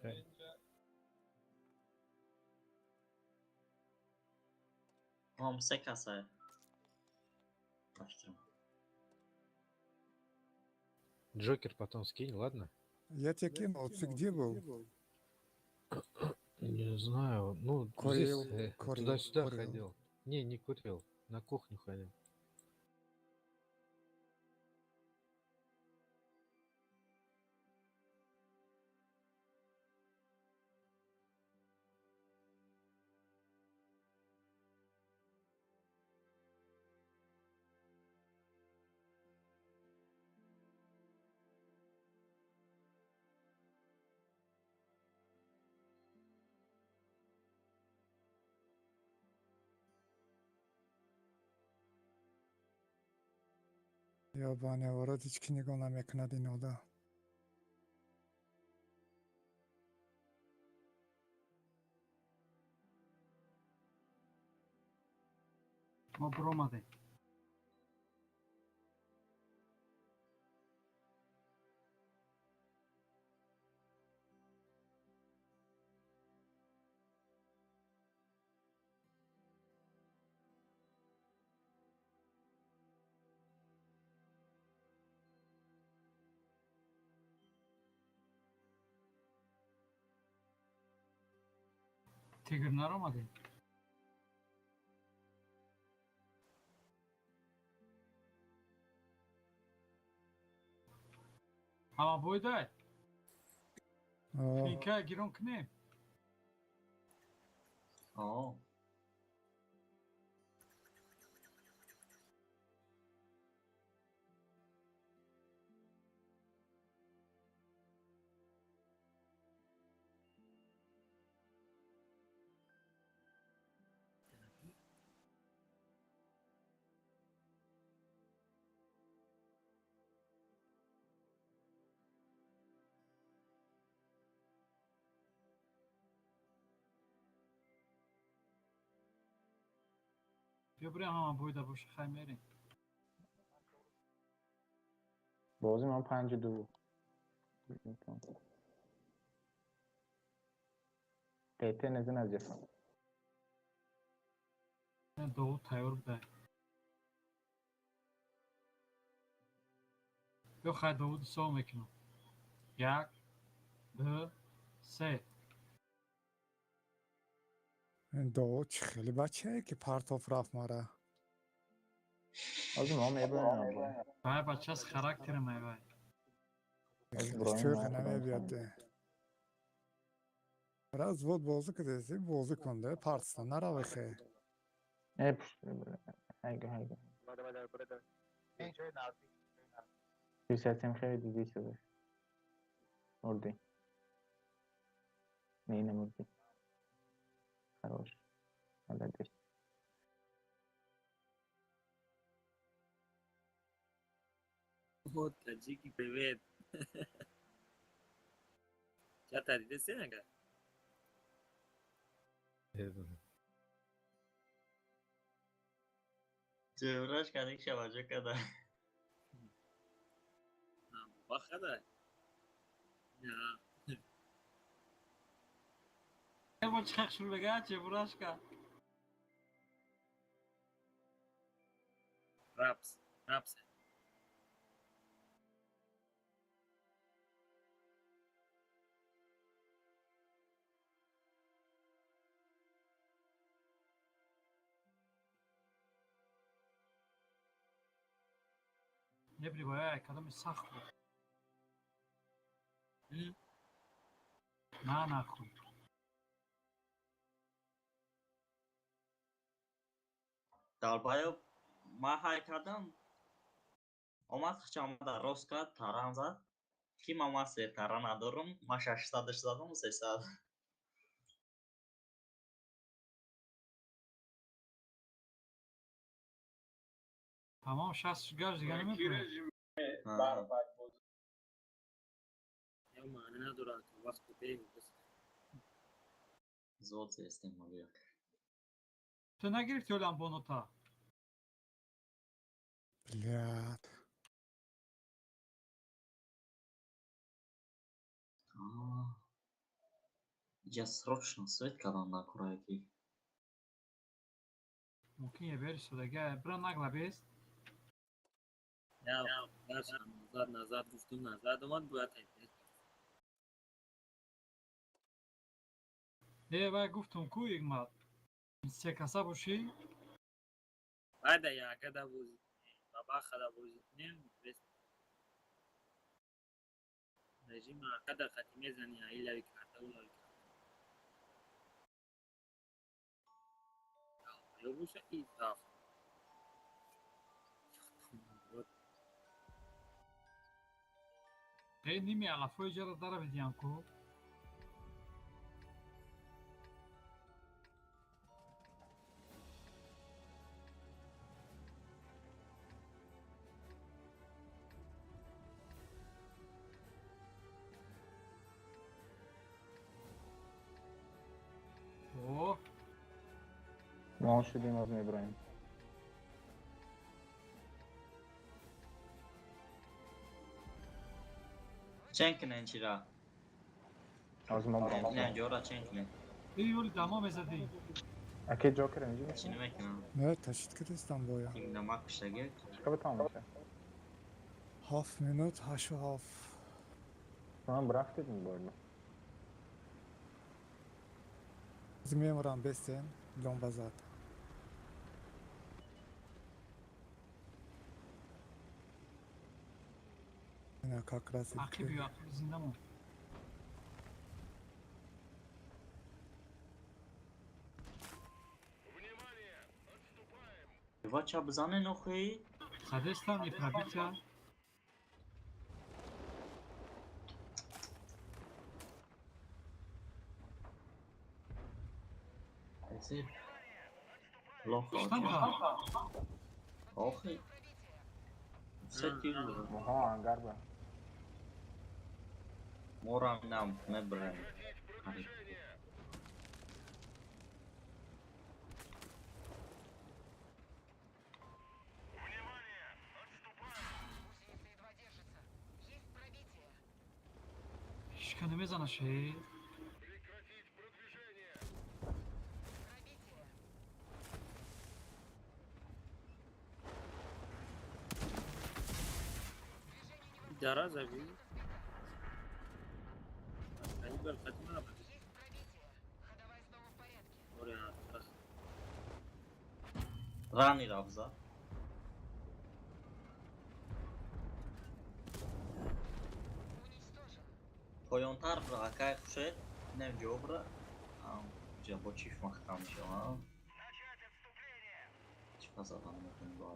Хай. Ҳам се каса. Баштирам. Джокер потом скинь, ладно? Я тебе кинул, ты где был? Не знаю. Ну, Курил, здесь курил, туда-сюда курил. Ходил. Не, не курил. На кухню ходил. Ёбаный в рот, ҳеч ки нигоҳ намекунад ин одам. Мо биромадем. Тигр наромадем. Ҳама бойдай? О, Финка гирон кунем. О, Биё бирем, ҳама бойда боша, хай мерем. Бозӣ ман 5-2. ТТ незин аз ҷафа. Довуд тайёр будай. Биё хай, Довуд ҳисоб мекунам. Як, ду, се. Довуд чӣ хеле бачае ки партоф рафт мара. Ҳозир мо мебинем. Вай бача с характером ай вай. Аз Хеле Иброҳим шӯхи ман худам намебиёд. Раз вот бозӣ кардеси, бозӣ кун де, партста наравӣ хе. Не пушт. Ҳайга ҳайга. 57 хеле дидӣ шуда. Мурдӣ. Не, намурдӣ. Хорош. Молодец. О, таджики, привет. Чата дидеси ага? Ҷӯраш кадик шаваҷо када. Бахада? На. Бо чӣ хақ шур бега, чебурашка. Рапс, рапс. Небри бояй, кадоми сахт буд. М? На нахуй. Долбоёб, ман ҳай кардам. Омад, хичамада рост кард, таран зад. Ки ман се тара надорам, ман 600-аш задам, 300. Тамом, 60 гаш дига намекунем. Я маъни надорад, вақт бе. Зод зестем як. Ту нагирифти ҳолам бонота? Блядь. Аа. Иҷа срочно свет кардам дар кораи ки. Мумкин ебер истодага. Бира нагла бест. Я дальше назад, назад, гуфтум, назад омад, бояд айбес. Э, вай гуфтум ку игмат. Се каса бошӣ? Баъда якада бозӣ кунем, бабахада бозӣ кунем, бес. Режим акада хати мезани, аилави карта, улави карта. Ё боша и рафт. Э, ними алафои ҷара даравидиям ку. О, Мо шудем аз меброем. Чен кунен чира? Аз мо Не, бром. ҷора чен кунен. и ёли дамо мезадӣ. Аки Ҷокер инҷо Чӣ мешинад? намекунам? Не, ташид кардистам боя. Тингнамак куштаги. Чӣ ба тамом меша? 7 минут, 8 ва 7. Ман рафтед мебордам. Мемурам, бестен, ломба зад. Ина как раз Ақиб ё ақиби зинда мон. Вача бизанен охи? Задестам и пробития. Эзи. Плохо. Штанга. Охи. Се тир. Моҳо ангар ба. Морам нам мебрем. Қариб. Ҳичка намезанаш э. Дара заби. Калибр хатма. Оре, ах. Рани равза. Поёнтар бира, акай хушед. Нем ҷо бира. Ҷа бо чиф махкам мешавам. Чифа задан мекунем бо.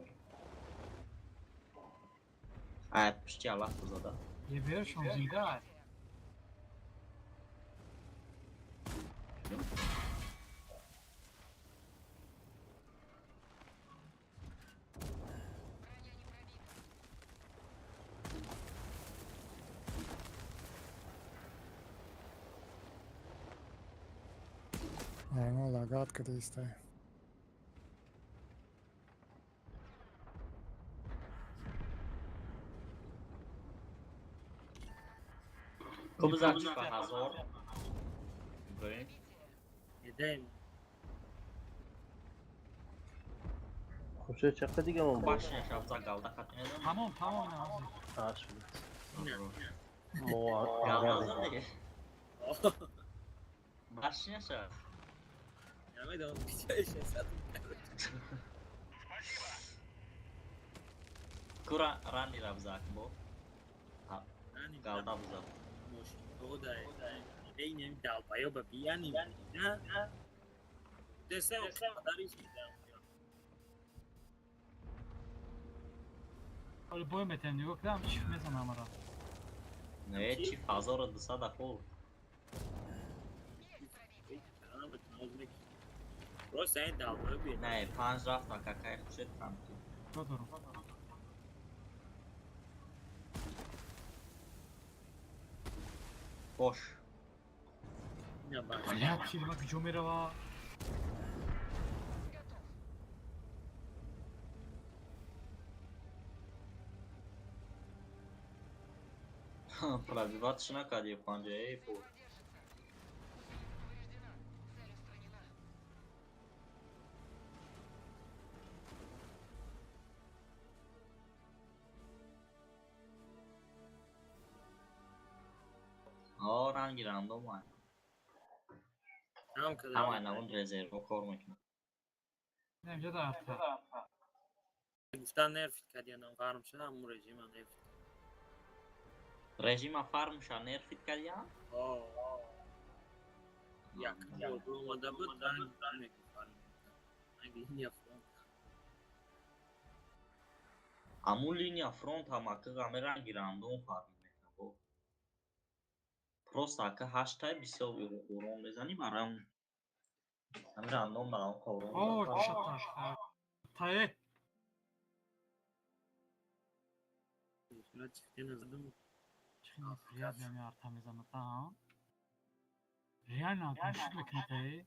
Ай, пушти аллах зада. Ебершон зинда. Ано лагат кардистай. Ку бизан чифа ҳазор. Иброҳим. Эдем. Хуршед чаққа дигамон бор? Башня шабза галда хат мезанам. Тамом, тамом ина ҳозир. А, шуд. Ина. Мо Галда ангар задиги. Башня ша. Намедонам киҷои 600. Кура рани равза бо. Рани Галда биза. мошин дода. Эй, неми долбоёба бияни. На? Деса қадариш мидам. Ҳоли бой метем, нигоҳ кардам чиф мезанам ара. Не, чиф 1200 хӯрд. Просто ин долбоёб. Не, панҷ рафт акакай хушед камки. Дорам. Бош. Ина ба. Бля, тирма куҷо мерава? Пробиватш накарди панҷа, эй бо. Ранги рандом. Ҳам када. Ҳамаи навон резерво кор мекунад. Инҷа да арта. Гуфтан нерфит кардиянам фарм шуда, ҳамун режима нерфит. Режима фармша нерфит кардиям? О. Як бор омада буд, ранг мекунад фарм. Ранг линия фронт. Амун линия фронт ҳам ака ҳаме ранги рандом фарм мекунад. Просто ака ҳаштай бисёр урон мезанӣ барои он ҳами рандом ба он урон. О, чата. Тае. Сурат чифте назадам. Чӣ неприятно ами арта мезанад, а? Реально гӯшт мекунад, э?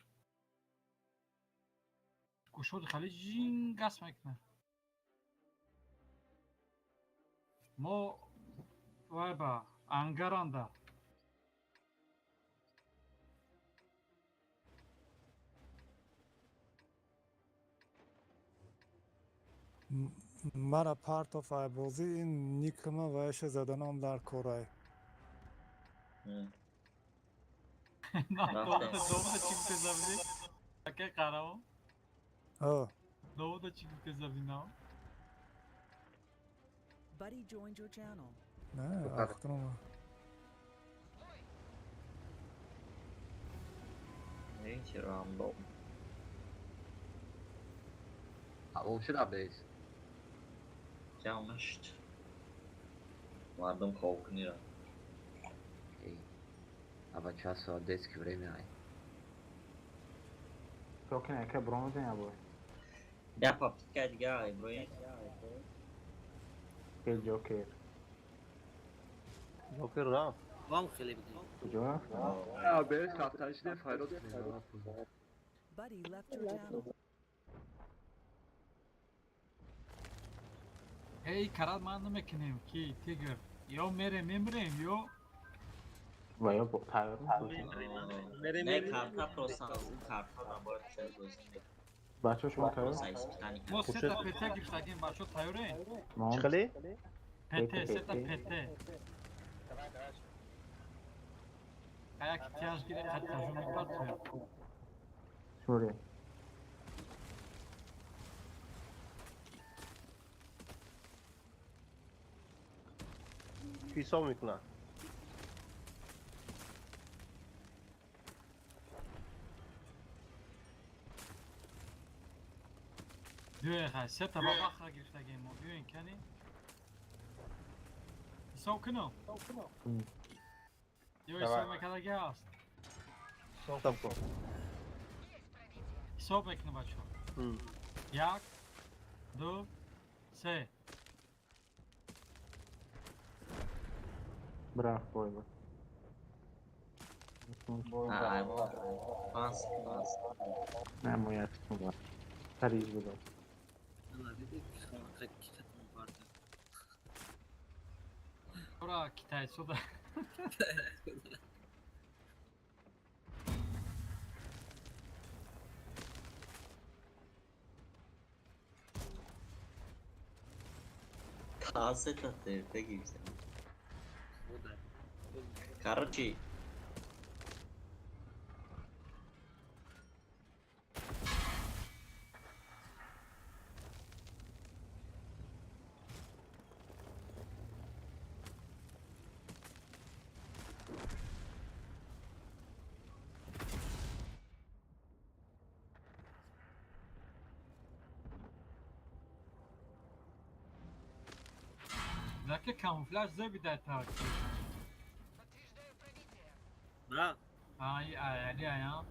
Гӯшоди хали жингас мекунад. Мо вай ба ангаранда. Мара партоф ай бозӣ ин никама вайша заданам дар корай. Довуда чӣ гуфте забидӣ? Акай қаҳрамон? О. Довуда чӣ гуфте забидӣ нав? Buddy joined your channel. Не, ахтума. Эй, рандом. А шуд апдейт? Ҷамъ нашуд. Мардум хобкунира. Аба часу детский время ай. Токен ака бромаден ябой. Я попытка дига, Иброим. Ке Ҷокер. Ҷокер рафт. Вам хеле бидем. Куҷо рафт? А, бе, рафтаниш не файрод кунем. Buddy left your channel. Эй, карат ман намекунем ки тигр. Ё мерем мемирем, ё Ва ё тайёр Мерем. Не, карта просто карта набояд чиз бозӣ. Бачаҳо шумо тайёр? Мо сета ПТ гирифтагим, бачаҳо тайёрем? Чӣ хеле? ПТ, сета ПТ. Аяк тяж гире қад таҷум мепартояд. Шуре. Ҳисоб мекунад. Биёен хай, сета ба бахра гирифтагим мо. Биёен кани. Ҳисоб кунам. Ё ҳисоб мекардаги ҳаст. Ҳисоб кун. Ҳисоб мекунам бачаҳо. Як, ду, се. Браф бой ба. Не, мо як секунда. Париж буда. Ура, китайцо да. Кассета ТРТ гирифтем. Короче, Заке камуфляж зебидай так. На. Ай, ай, ай, ай, а.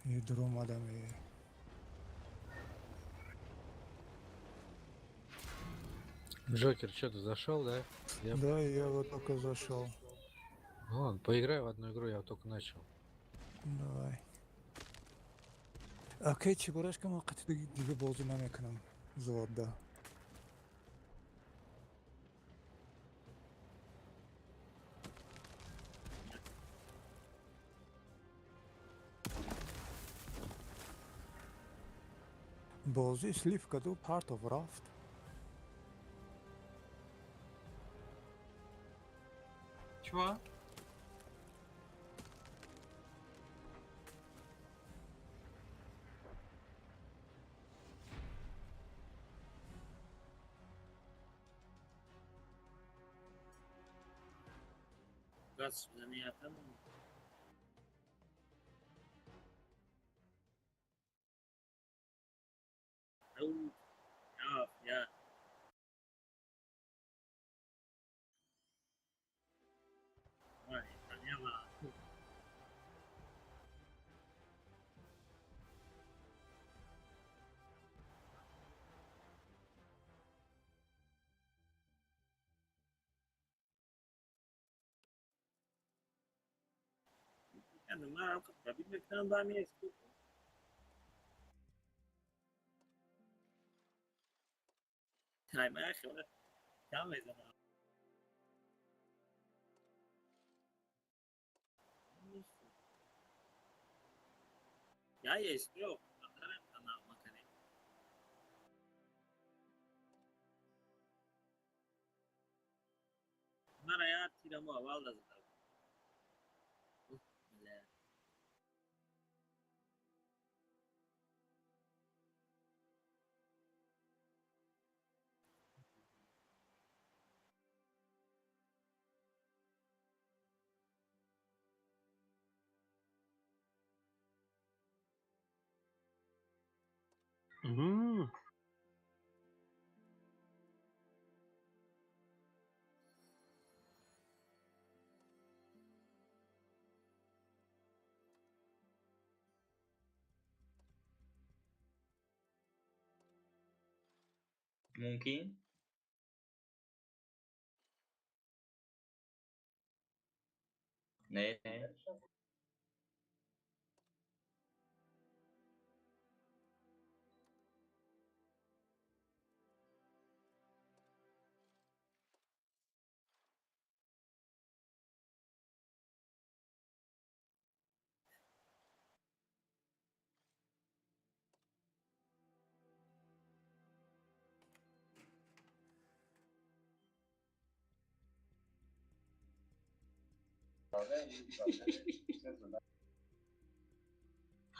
Дуромадам. Джокер, что ты зашел, да? Я... Да, я вот только зашел. Ну ладно, поиграй в одну игру, я вот только начал. Давай. Окей, Чебурашка, мо қати дига бозӣ намекунам. Зода. Бозӣ слив каду партов рафт. Чего? Газ занятым. Я, я. Ой, поняла. Мумкин? Не, не.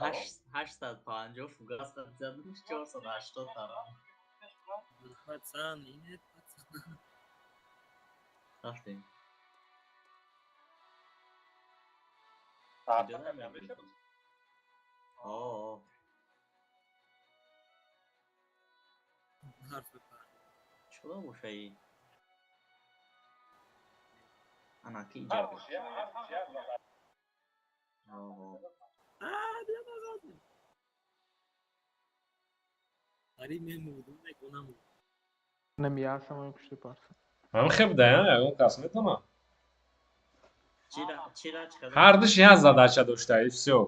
850 фугас задумш 480 тарам. Пацан, нет, пацан. Рафтем. О. Чё бошаи? Ана ки иҷа. Ҳам хеб да, ягон кас метавонад. Ҳардуш як задача дошта, и всё.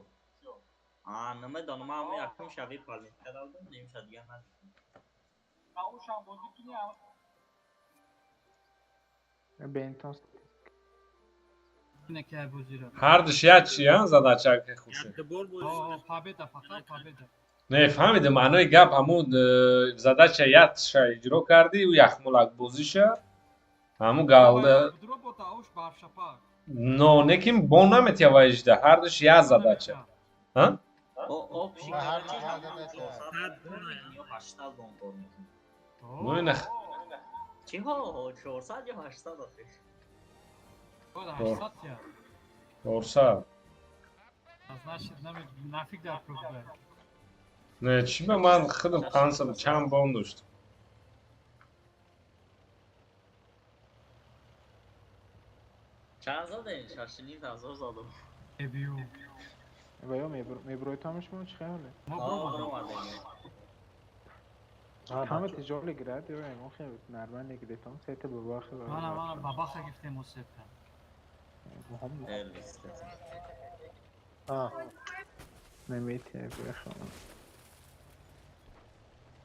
А, намедонам, ман якум шаби палинка додам, нимша дига надидам. Ҳардуш як чи задача ки хушед. Не, фаҳмидем, маънои гап ҳамун задача якша иҷро кардӣ, ӯ яхмолакбозиша, ҳамун галда. Но, неким бо наметия ва ижда, ҳардуш як задача. Ҳа? Ну ина. Чи ҳо, 400 ё 800 охир? 400. Значит, нафиг дар пробе. Не, чӣ ба ман худам 500 чанд бон доштам. Чанд задем? 6,5 ҳазор задам. Ва ё меброитам шумо чӣ хеле? Мо бромадем. Ҳама тиҷоли гирад ё ягон хел нормально гиритон сета бабаха. Мана бабаха гирифтем мо сета. А. Намете бехам.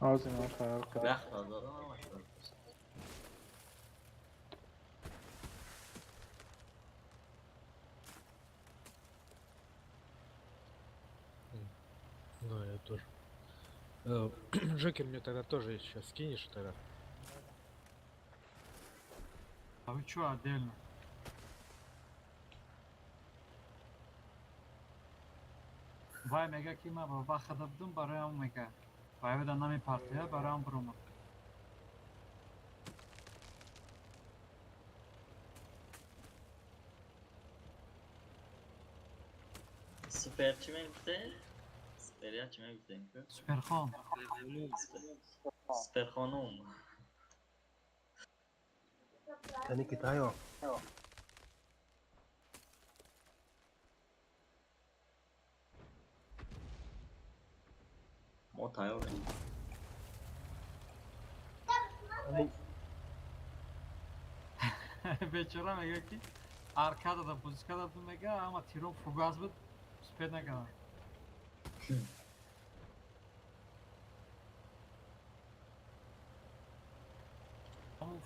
Ҳозир ман фарқ кардам. Ну, я тоже. Джокер мне тогда тоже сейчас скинешь тогда. А вы чё отдельно? Вай мега ки ма баба хада будум бароям мега. Вай да нами партия бароям брума. Супер чӣ мегуфте? Суперя чӣ мегуфтем? Суперхон. Суперхонум. Кани Китайо. Мо тайёрем. Бечора мега ки аркада да бузикада буд мега, ама тиром фугас буд, успед накардам.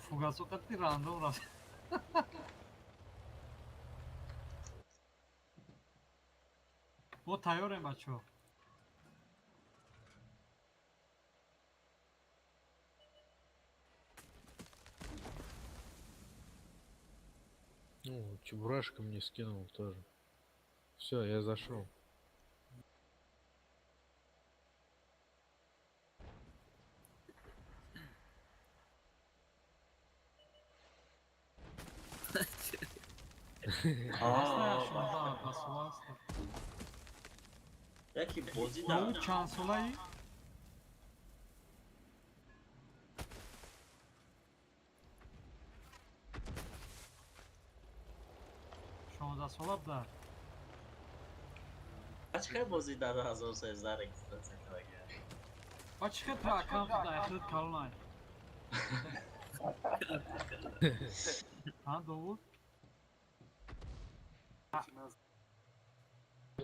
Фугасу қати рандом рафт. Мо тайёрем бачаҳо. Ну, Чебурашка мне скинул тоже. Все, я зашел. Яки бозӣ дар Чанд солаи? Сола буда. Чӣ хел бозӣ дар 2013 регистрация карда? Ба чӣ хел аккаунт дар ахират калонай? Ҳа, Довуд?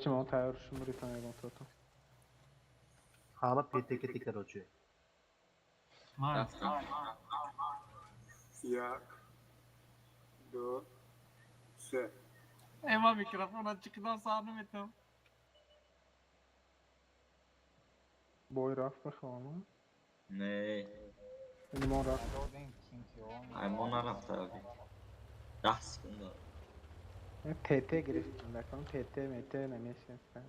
Чӣ ман тайёр шум ритам ягон тото. Ҳама ПТК короче. Ман. Як, ду, се. Ема микрофона чиқидам сар наметавам. Бой рафт бихоҳам? Не. Мо рафт. Ай мо нарафта. 10 секунда. ТТ гирифтам, дакам ТТ МТ намешинастам.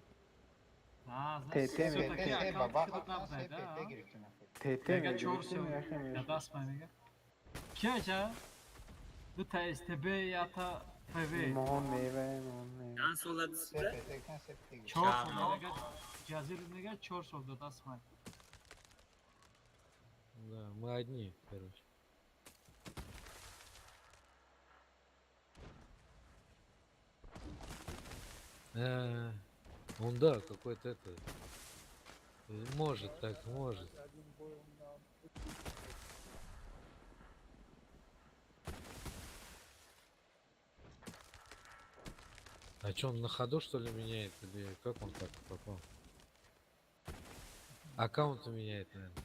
ТТ ТТ мега даст мега. Кия дута СТБ ята ФВ. Моҳон мева, моҳон мева. Чанд сола дисплей? 4 сол мега. Ҷазир мега 4 сол даст май. Да, мы одни, короче. Он да, какой-то это. Может так, может. А чё, он на ходу что ли меняет? Или как он так попал? Аккаунт меняет, наверное.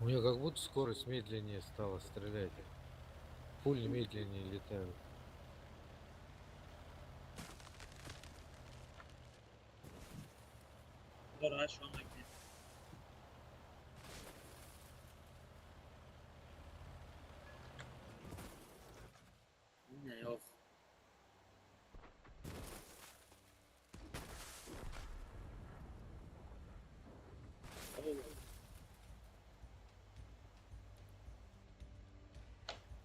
У меня как будто скорость медленнее стала стрелять. Пули медленнее летают.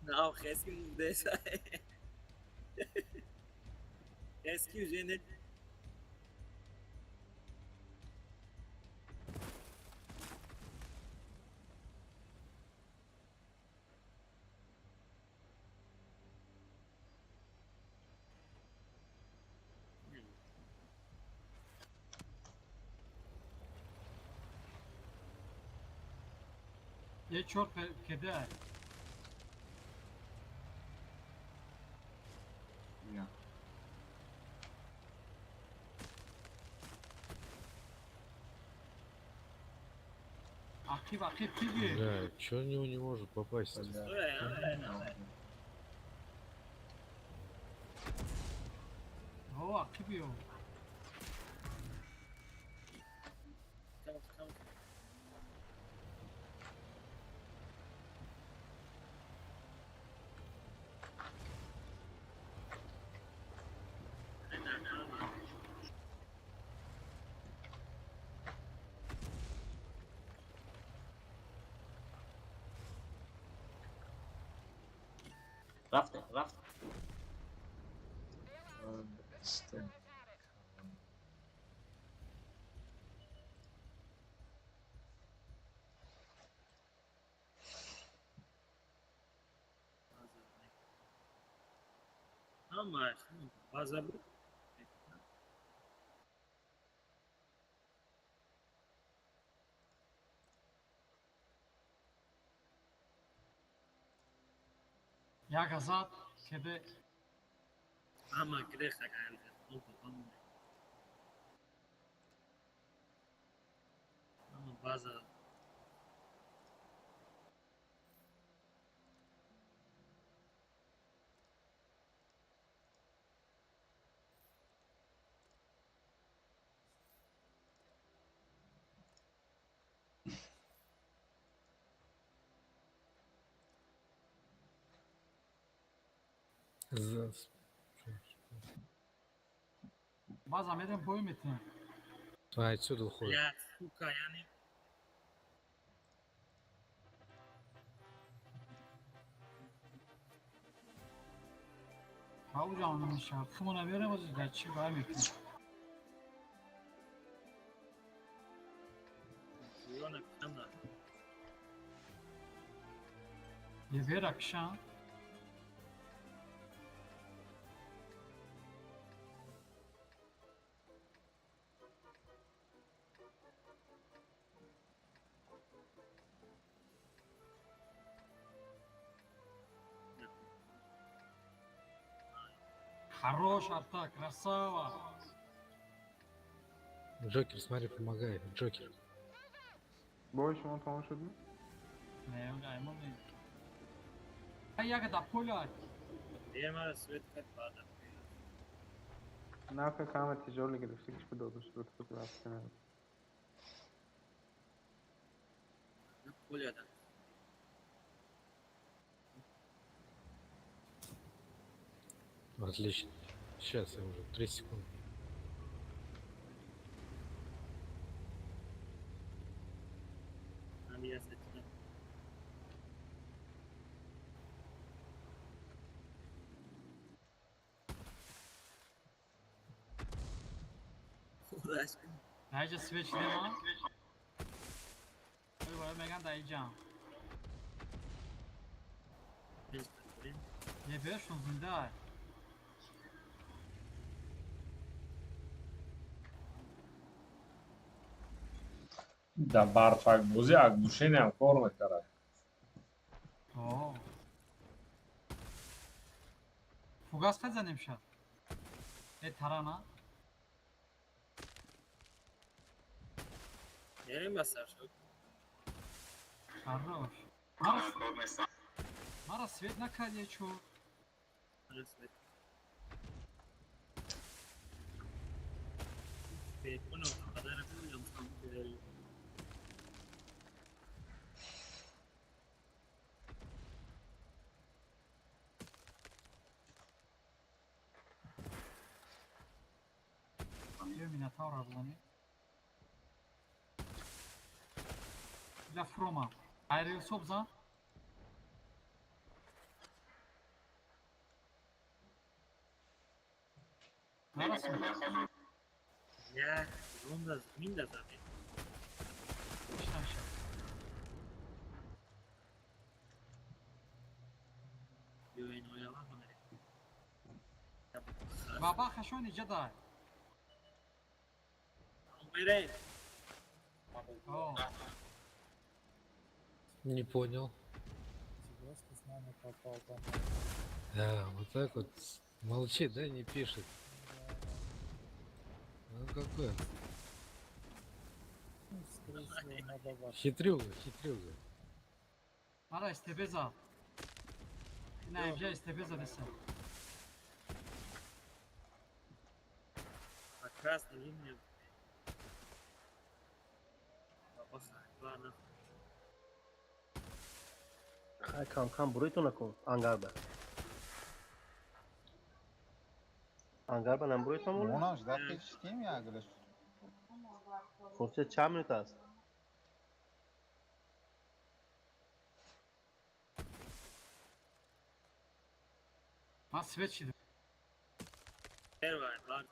No, Eski üzerine یه چهار کده. На. Ақиб, ақиб, бигир. Да, чё в него не может попасть? О, ақиб ё. Рафт, рафт. Ama bazen bu Як азад кеде. Ама греха кайм. Ама база База медем бой метем. А, отсюда уходит. Я, сука, я не... Бауҷа мешавад. Хумона берем ози дар чӣ бай мекунем? Е бера кшан. Хорош, арта, красава. Джокер, смотри, помогай. Джокер. Бой шумо тамом шуд? Не, аймон не. Ай, яга да поля. Нархи кама тиҷорли гирифтагиш бу дода шуд, худ рафта намед. Отлично. Сейчас я уже 3 секунды. Найҷа свеч нема. Ой, вай меган даиҷам. Не бешон зинда. Дар барфакбозӣ акбушениам кор мекард. О. Фугас хай занем шад. Э тарана. Хорош. Мара свет накарди чо? Минотавра бизанӣ. Ила фурома. Айрелсо бизан. Нарасм. Як рунда зминда задем. Иштанша. Биёин ояла мемерем. Баба хашони ҷадай. Мерем. Не понял. Тебя попал там. Да, вот так вот молчит, да, не пишет. Ну какой? Ну, скорее всего, на бабах. Хитрюга, хитрюга. Мара СТБ за. На МЖ СТБ за деса. По красной линии. Хай кам кам буройтон накун ангарба. Ангарба нам буройтон мола? Монаш дақиқ чистим я гулаш. Фурсат чанд минут аст? Ман свет шидам. Первая, бар.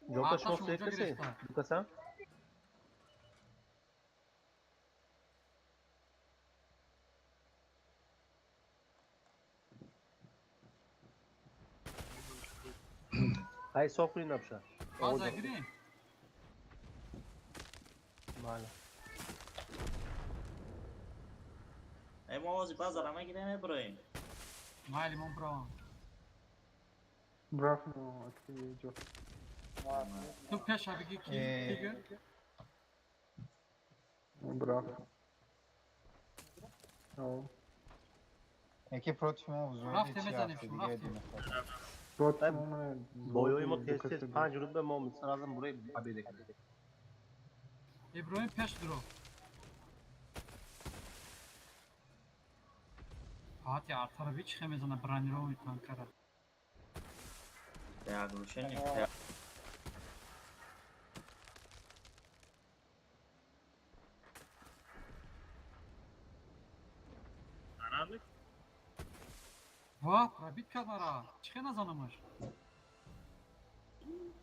Жока шумо свет касе? Дукаса? Ай соқри набша. База гирем. Мала. Эй, мо ози базара мегирем, меброем. Майли, мон бравам. Брав, ну, ҷо. Ту пеша бигӣ ки бигӯ. Брав. Яке против мо взводи Рафтем чи мезанем ҳафта шумо, дига рафтем. мехоҳад. Против мо Боёи мо тез тез 5 рӯз ба мо сразу бурои победа кардем. Иброҳим пеш дуро. Ҳати артара чи хе мезана бронированный танкара. Для оглушения. Арамик? Ва, пробит кард мара. Чӣ хе назанамаш?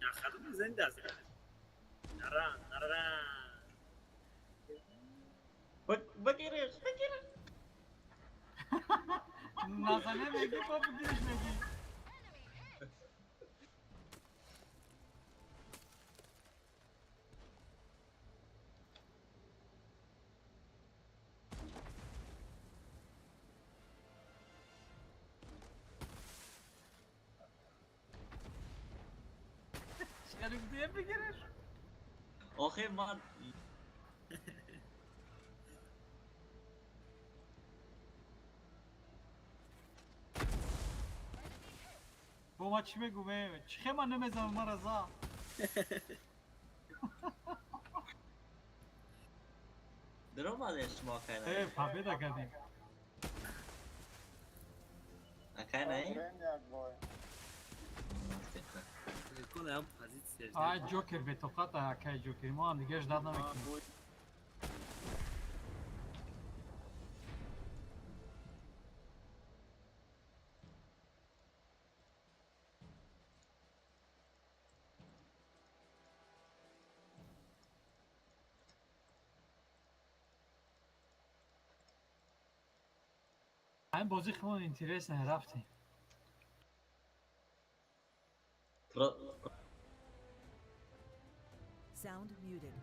Нахадум зинда аст. Наран, наран. Бигириш, бигириш. Назане мегӣ, бо бигириш мегӣ. Чӣ бигириш? Охи ман Бо ма чӣ мегӯм? Чӣ хе ман намезанам мара за? Даромадеш шумо акай Э, победа кардем. Акай наи? Прикол, позиция. Ай, Ҷокер бетоқат акай Ҷокер. Мо ҳам дига ждать намекунем. Айн бозӣ хеле интересно рафтем. Sound muted.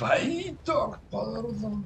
Вай, так, падарзам.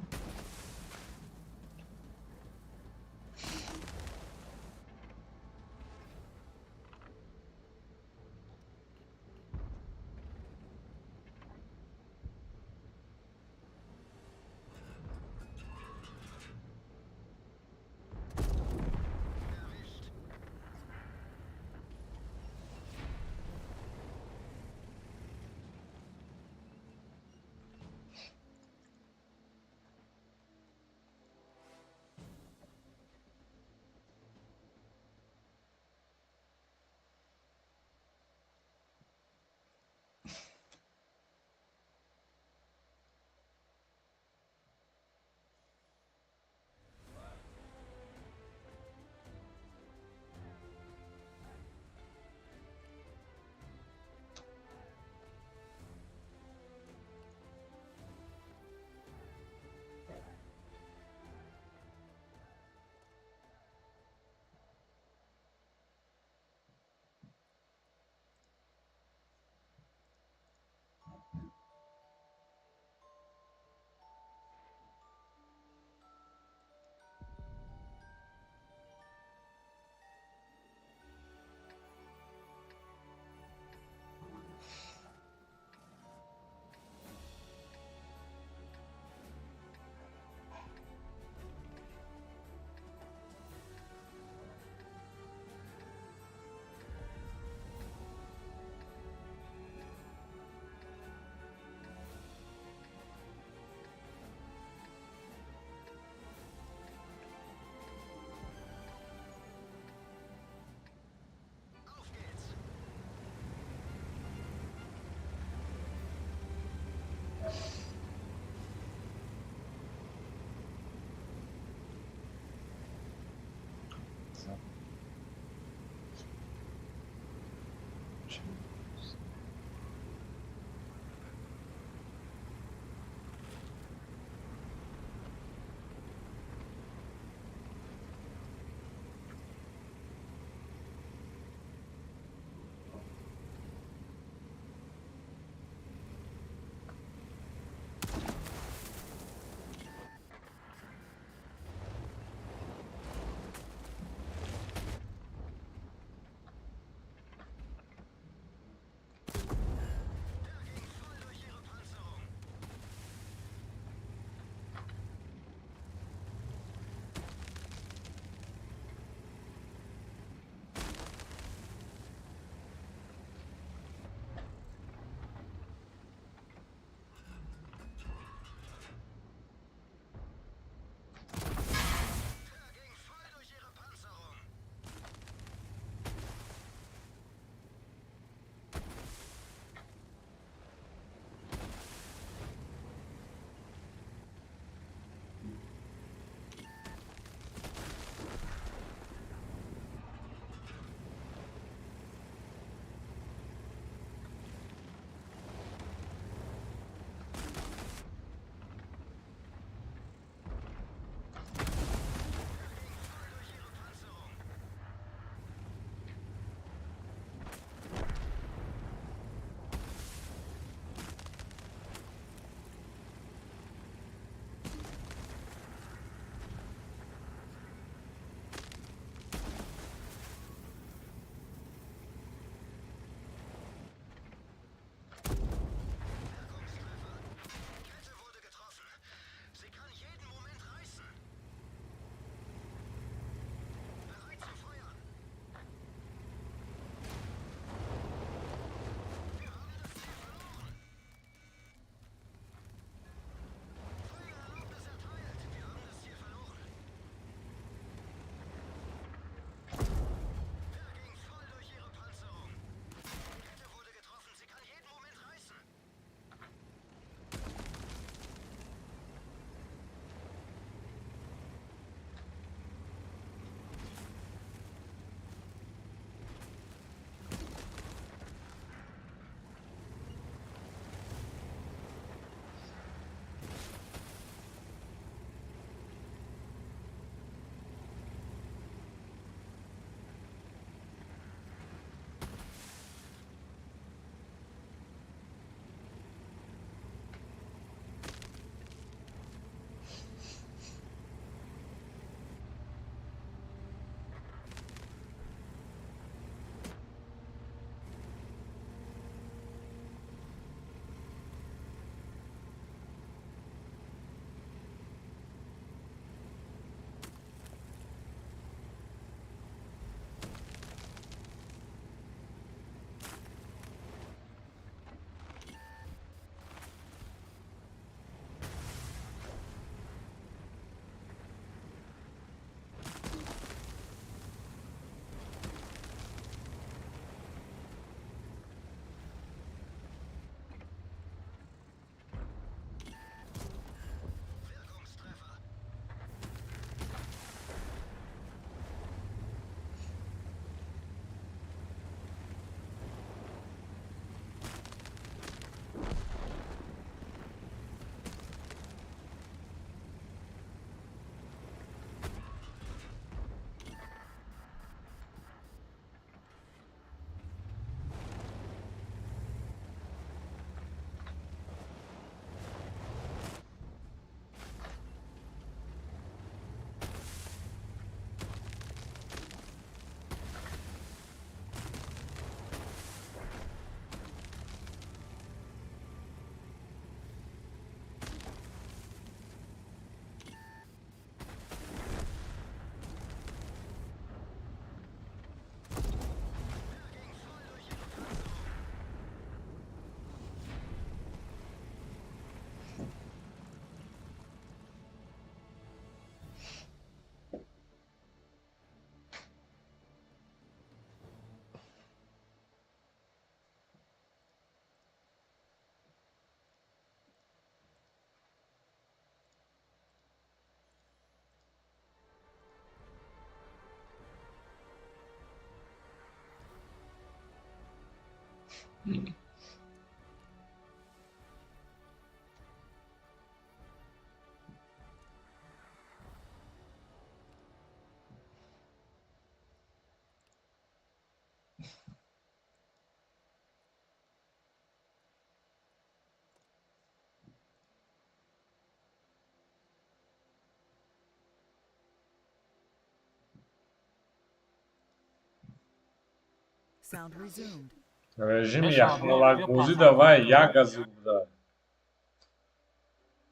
Sound resumed. Режими яхмолакбозӣ давай як газу буда.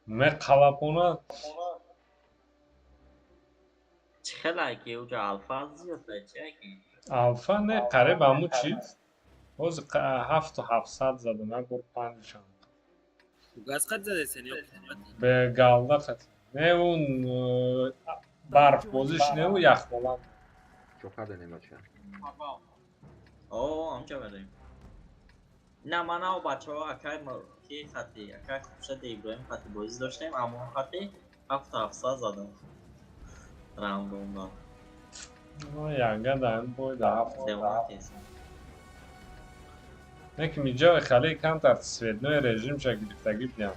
Меқалапона. Чӣ хелае ки уҷа алфа зиёд чие ки? Алфа не, қариб ҳамун чиз. Ҳозир 7700 задам, як бор панҷшанбе. Газ қад задесен ё? Бе галда қат. Не, он барфбозиш не, у яхмолак. Чо кардем, бача? О, ҳамҷа мерем. На, ман ав бачаҳо акай ки хати, акай Хуршеди Иброҳим хати бозӣ доштем, аммо хати 7700 задам. Рандомда. Яга даем бой да ҳафт. Девона тез. Не ки миҷо хеле камтар цветной режимша гирифтагӣ будям.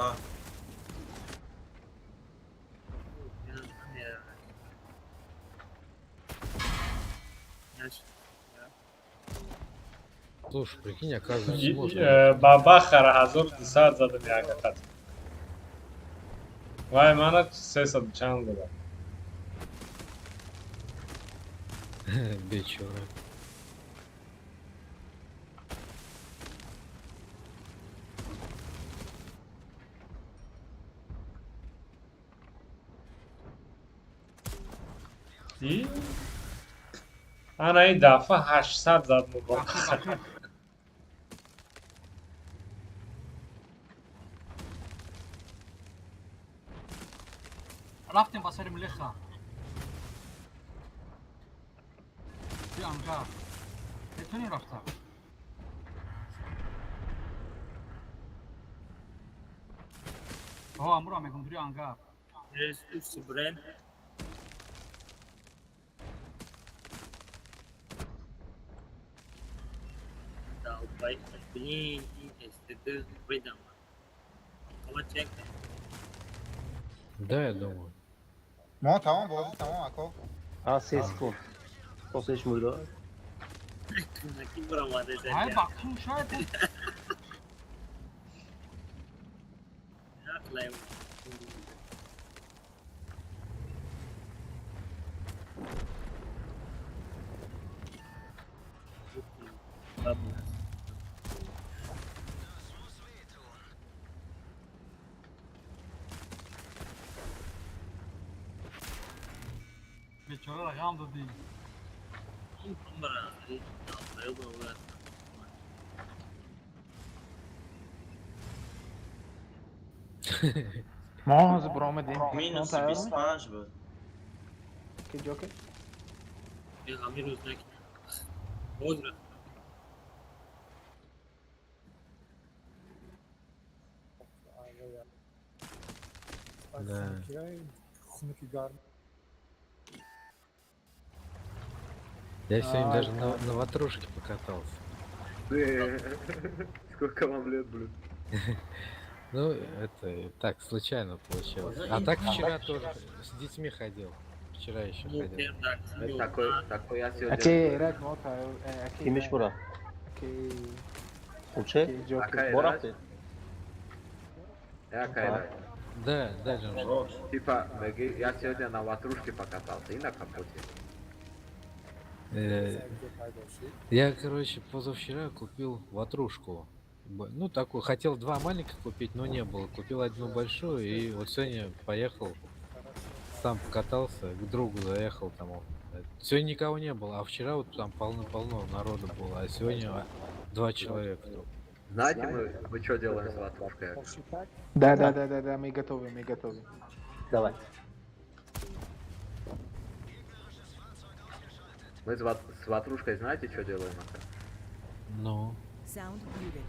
Ла. Слушай, прикинь, оказывается, можно. Ба Бахара 1200 задам як хат. Вай мана 300 чанд задам. Бечора. И? Ана ин дафъа 800 зад муборак. Рафтем ба сари млеха. Ти ангар. Метонем рафта. О, амура мегум дури ангар. Ресурси брем. Долбай, блин, СТД выдам. Чек. Да, я думаю. Мо тамом, бозӣ тамом, ако. А, 3 секунд. После муйро. Наки баромаде Ай, бакун шояд. Нақлаем. Бечора рақам додӣ. Мо ҳозир биромадем. Минус 25 буд. Ки ҷокер? Ҳамин рӯз накунам. Боз рафтам. Да. Хунуки гарм. Я сегодня даже на ватрушке покатался. Сколько вам лет, блин? Ну, это так, случайно получилось. А так вчера тоже с детьми ходил. Вчера еще ходил. Такой, такой я сегодня... Окей, рад мота. Кимиш бура? Окей. Уче? Акай, Борафте? Я Кайра. Да, да, Джон. Типа, я сегодня на ватрушке покатался и на капоте. Я, короче, позавчера купил ватрушку. Ну, такую, хотел два маленьких купить, но не было. Купил одну большую, и вот сегодня поехал, сам покатался, к другу заехал там. Сегодня никого не было, а вчера вот там полно-полно народу было, а сегодня два человека. Знаете, мы что делаем с ватрушкой? Да, мы готовы, мы готовы. Давай. Мы с ватрушкой знаете, что делаем, ака? Ну. Sound muted.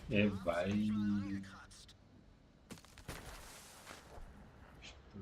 Э, вай. Что?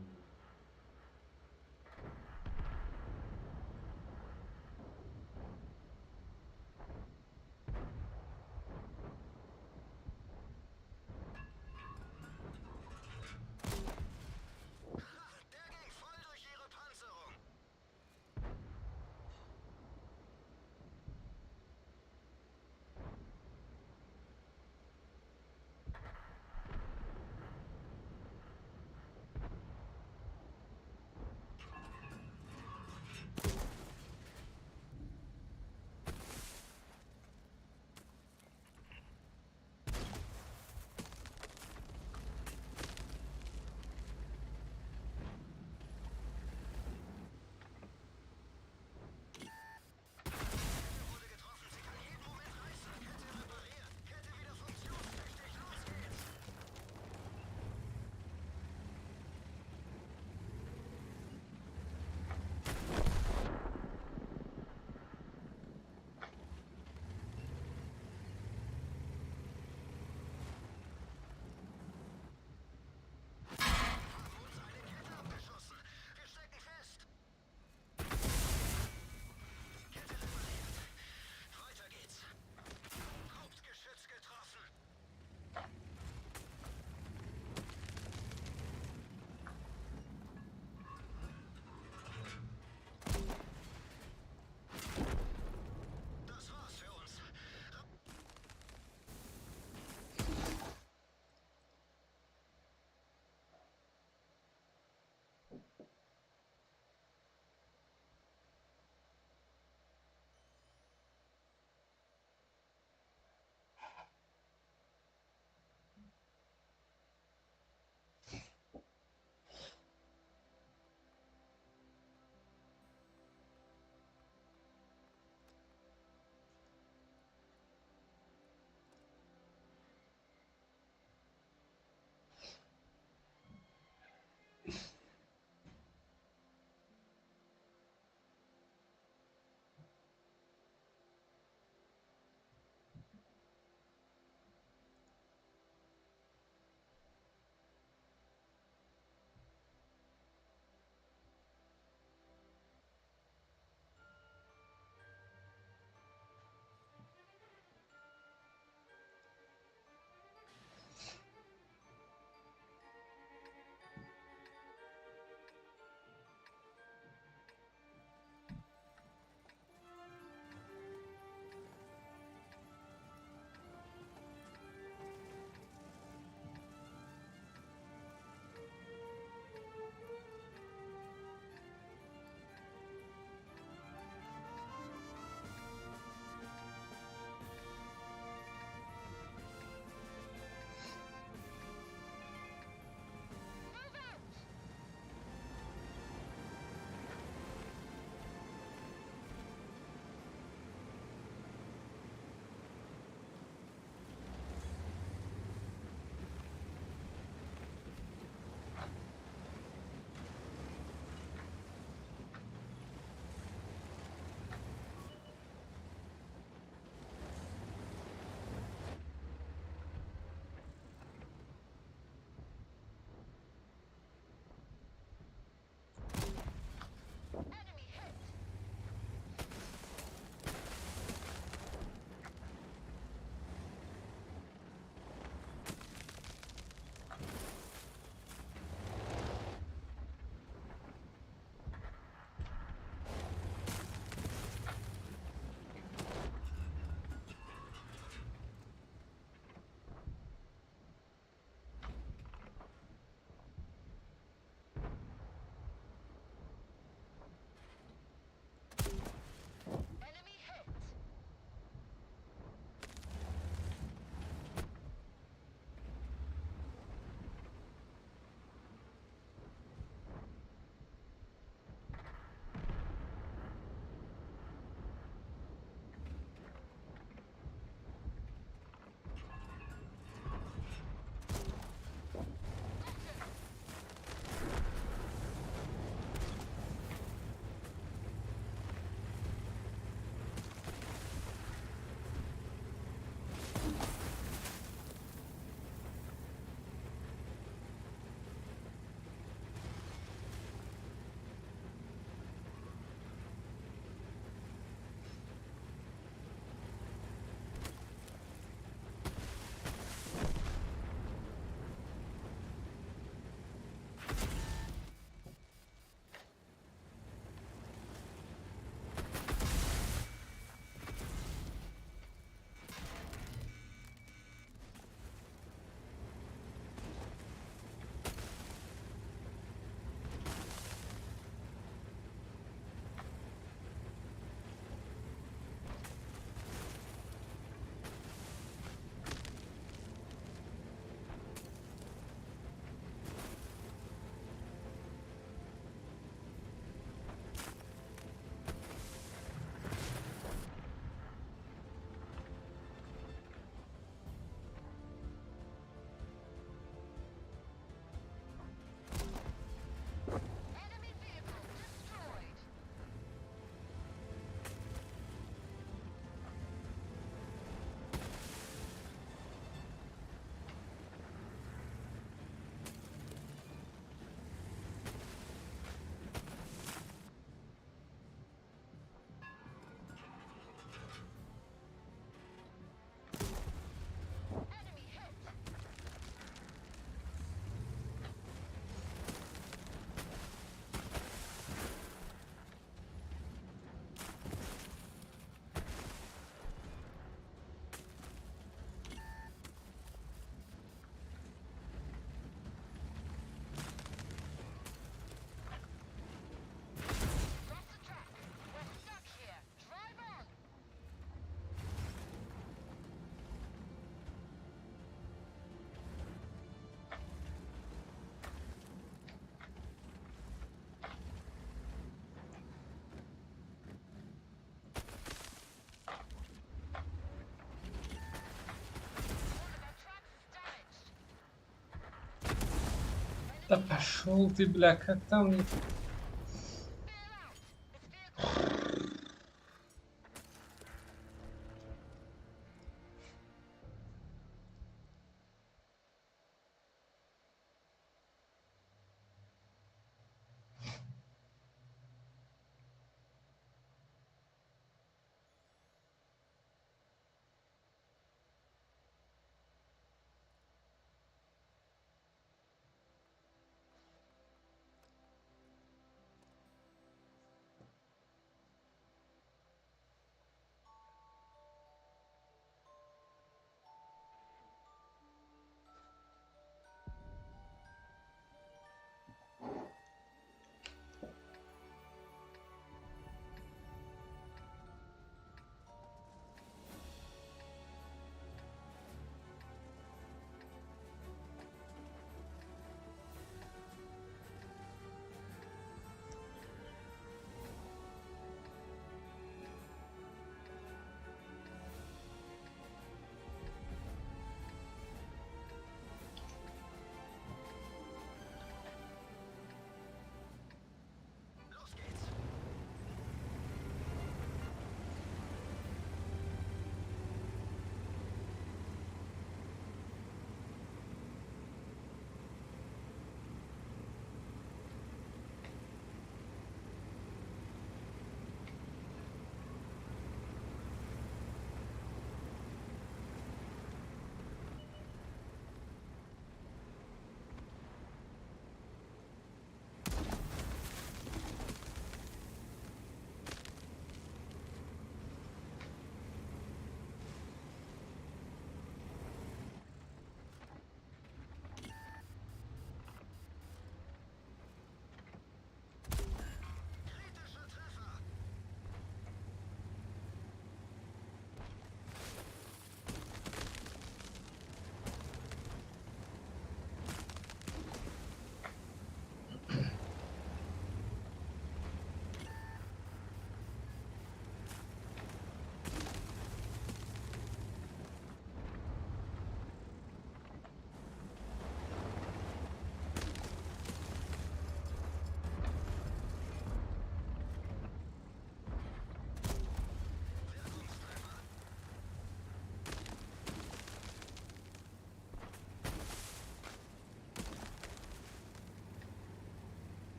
Да пошел ты, бля, как там...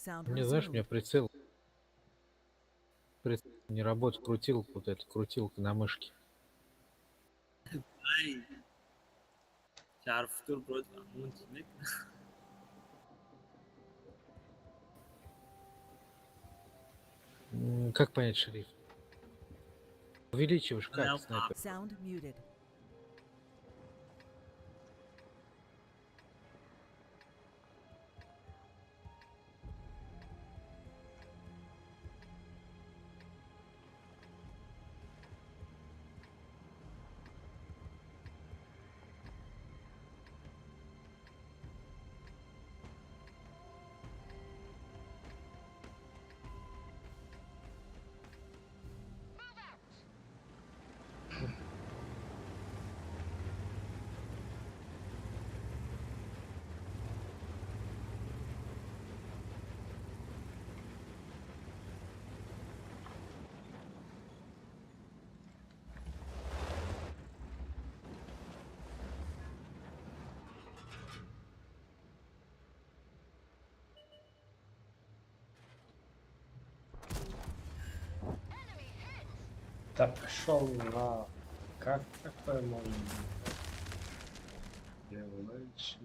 Sound Не знаешь, у меня resumed. прицел не работает, крутилка, вот эта крутилка на мышке. Ай, шарфтур против ҳамун чӣ мекунад? Как понять шрифт? Увеличиваешь как снайпер? Sound muted. Да пошел на. Как такое можно быть? Делайте.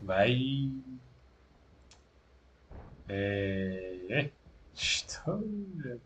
Вай. Что это?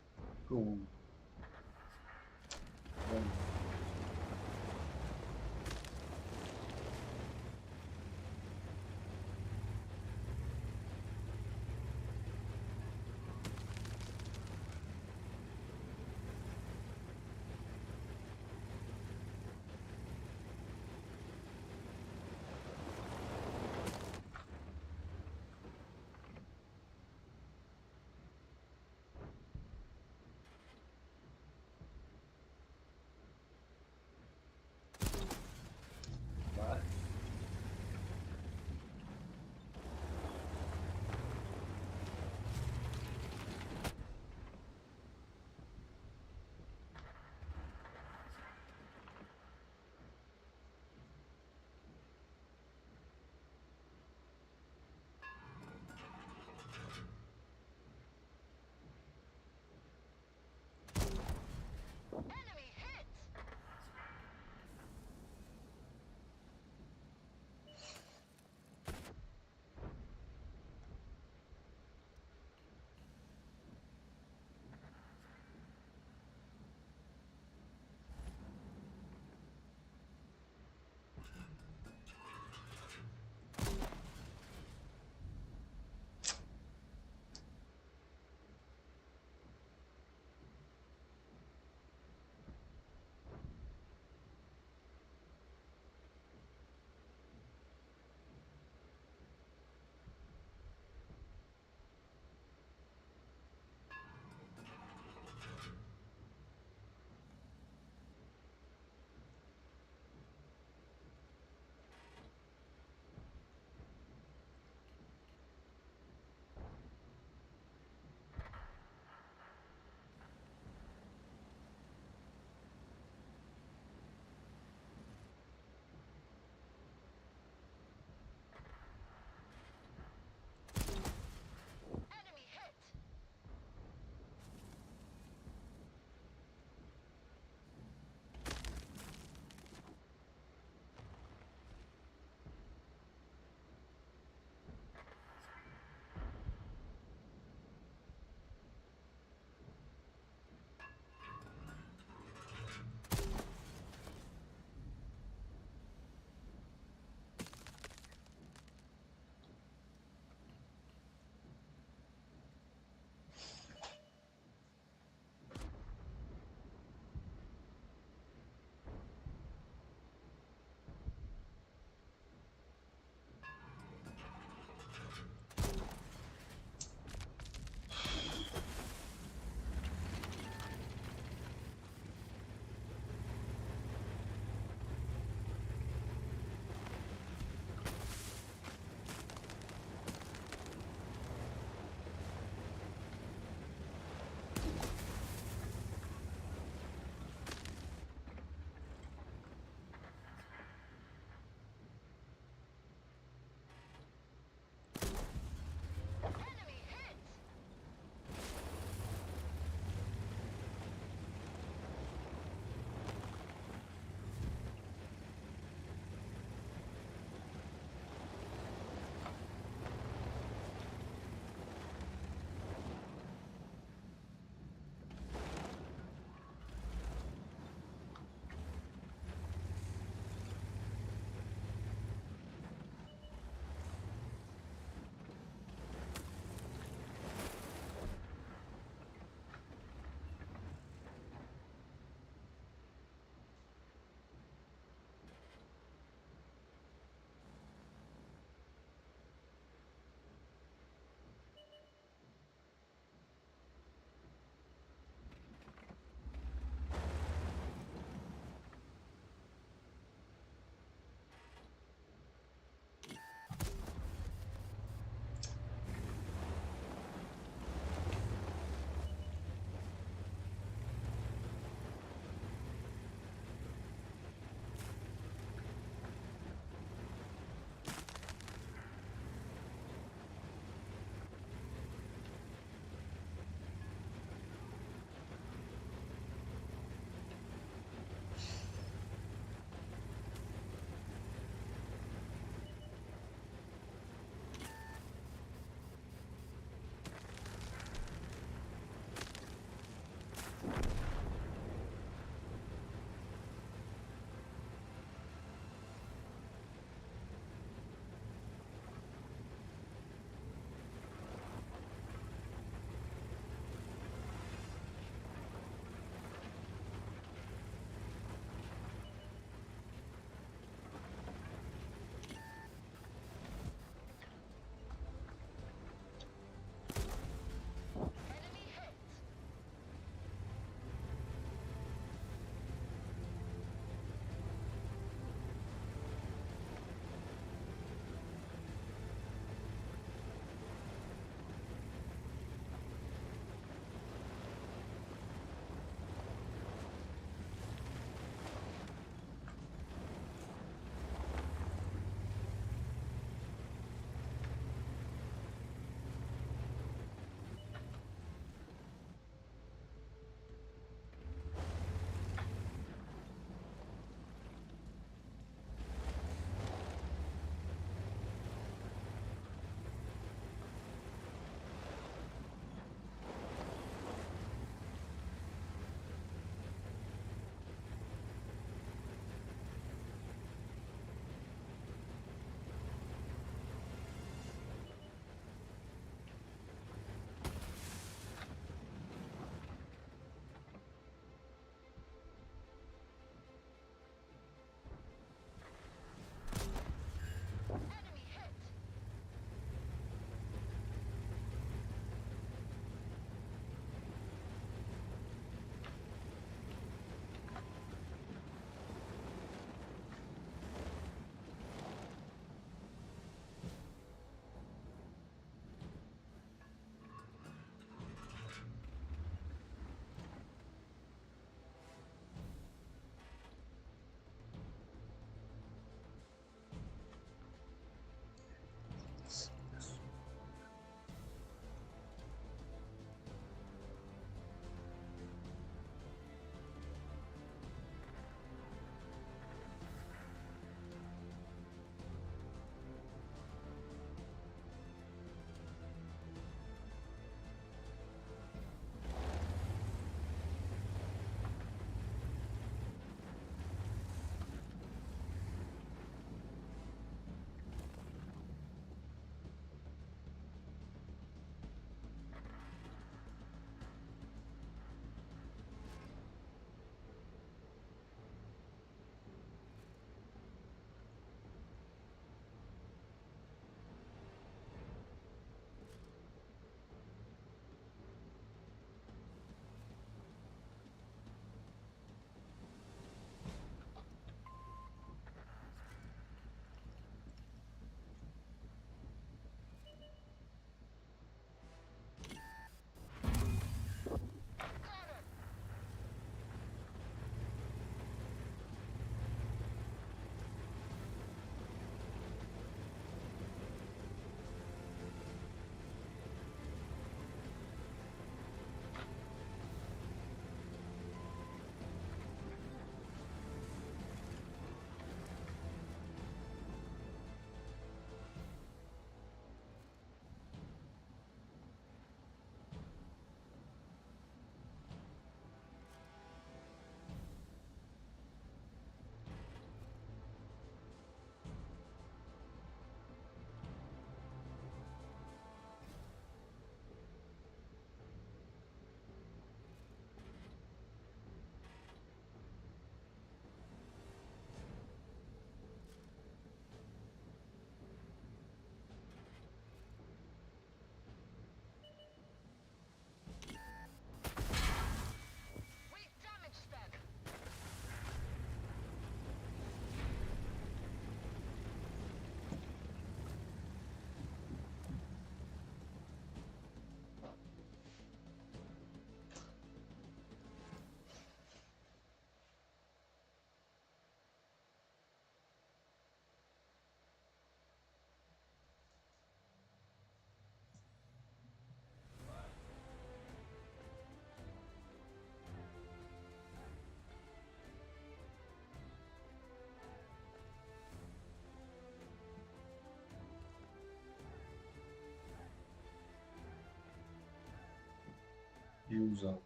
Юзал.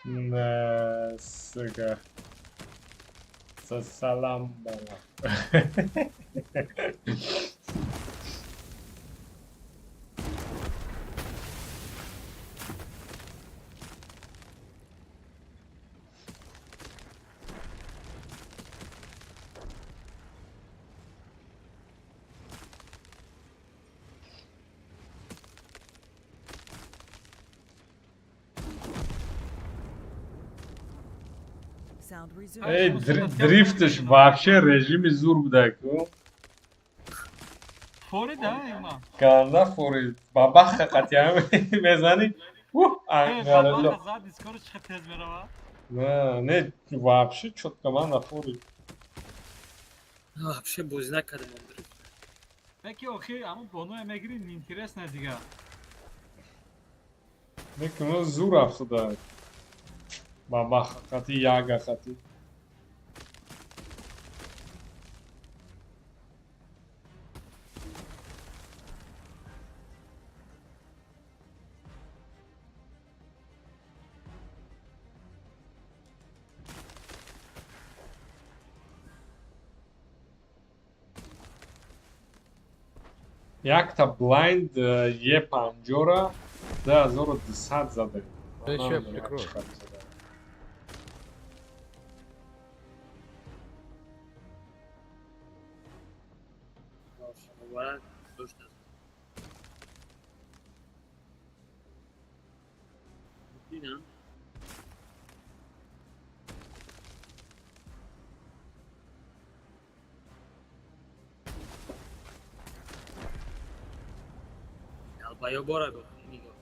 Не, сука. Салам бала. Эй, дрифтш вообще режими зур буда ку. Фори да, има. Канда фори. Бабаха қатиам мезани. Ух, ангалалло. Зад скоро чиха тез мерава. Не, не, вообще чётко ман фори. Вообще бозӣ накардам он дрифт. Беки охир, аммо боно мегири интересно дига. Не, куно зур афтода. Бабаха қати яга қати. Якта блайнд Е50-ра 2200 задаем. Еще прикрою. Ва ё бора нигоҳ.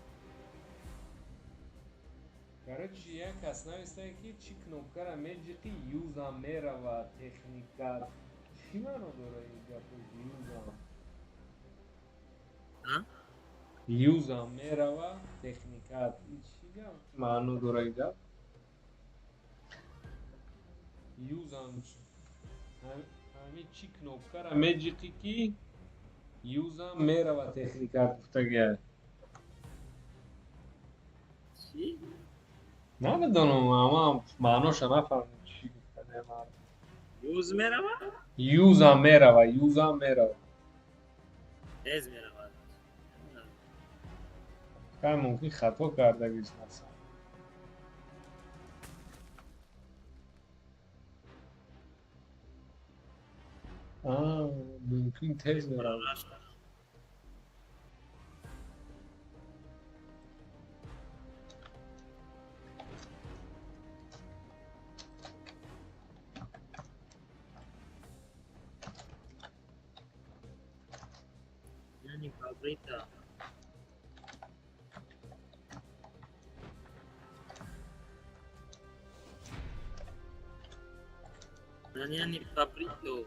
Короче, як кас навистае, ки чӣ кнопкара меҷиқи, юзам мерава техника. Чӣ маъно дора ин гапо, юзам? Юзам мерава техникат. И чӣ гап маъно дора ин гап? Юзам ҳами чӣ кнопкара меҷиқӣ, ки юзам мерава техникат гуфтагия? Чӣ? Намедонам, ама маъноша нафаҳмидам, чӣ гуфтагия. Юз мерава? Юзам мерава, юзам мерава. Тез мерава. Кай мумкин хато кардагиш масалан. Мумкин тез мерава. Яъне фабрита. Яъне фабрито.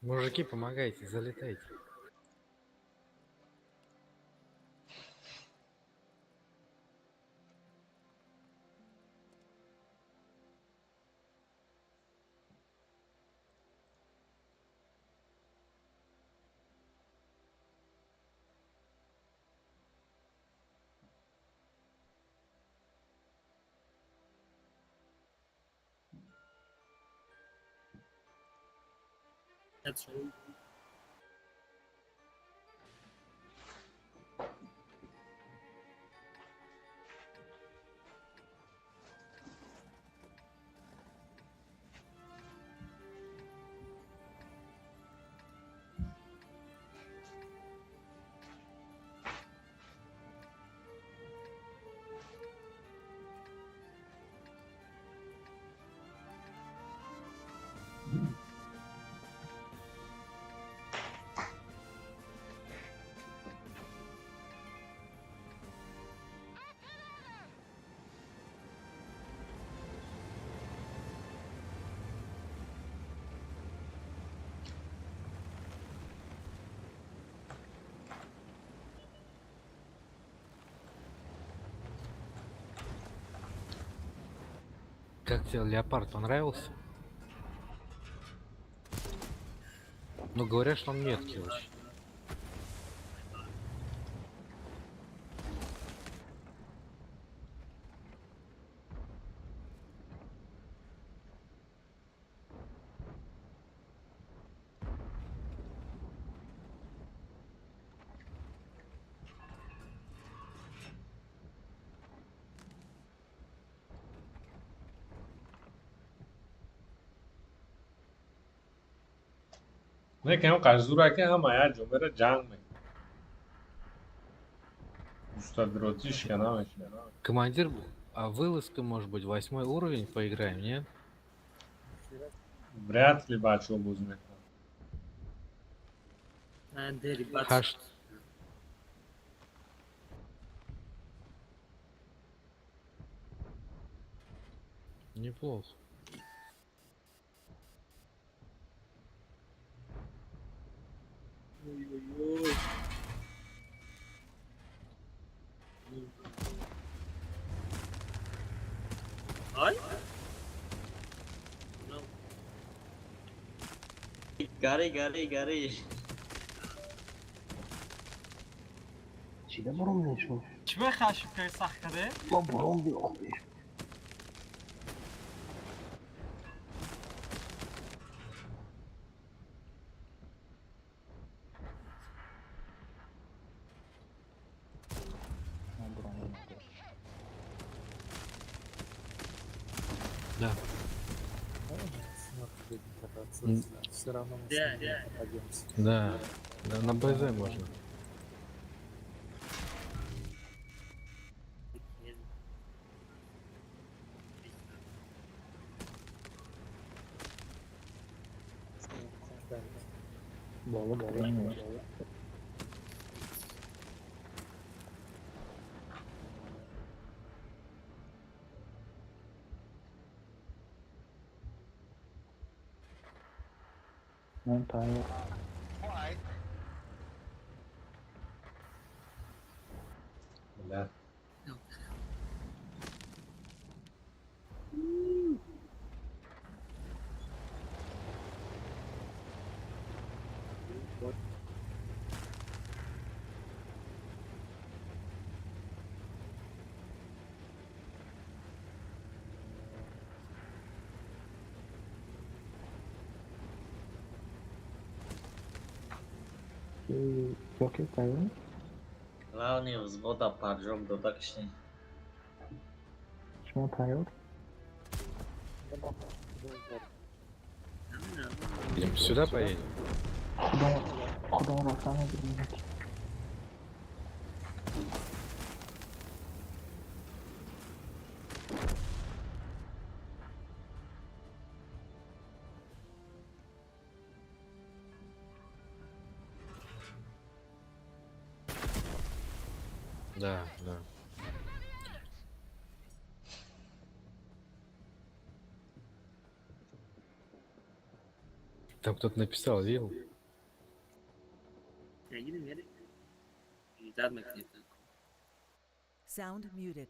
Мужики, помогайте, залетайте. That's all. Как тебе леопард понравился? Ну, говорят, что он меткий очень. Не кам қажзура ки ҳама як ҷо бера ҷанг мекунад. Устадротишка намешавад. Командир, а вылазка, может быть, 8-й уровень поиграем, нет? Вряд ли бачаҳо боз мекунанд. Ҳашт. Неплохо. Ой-ой-ой. Ай? Гори, гори, гори. Чида бурум нешмо? Чӣ бехашиб каи сахт каде? Ма бурум биохбеш. Буромадем. Да. Все равно мы с Да, ними не попадемся. Да. Да, на БЗ можно. Боло, боло. Мон тайёр. Да. Окей, тайёр. Главный взвода поджог дода кишни. Шумо тайёр? Идем сюда поедем? Худо худо рафта мебинем. Да. Там кто-то написал, видел? Мегирем, мерем. Ждать мекунем. Sound muted.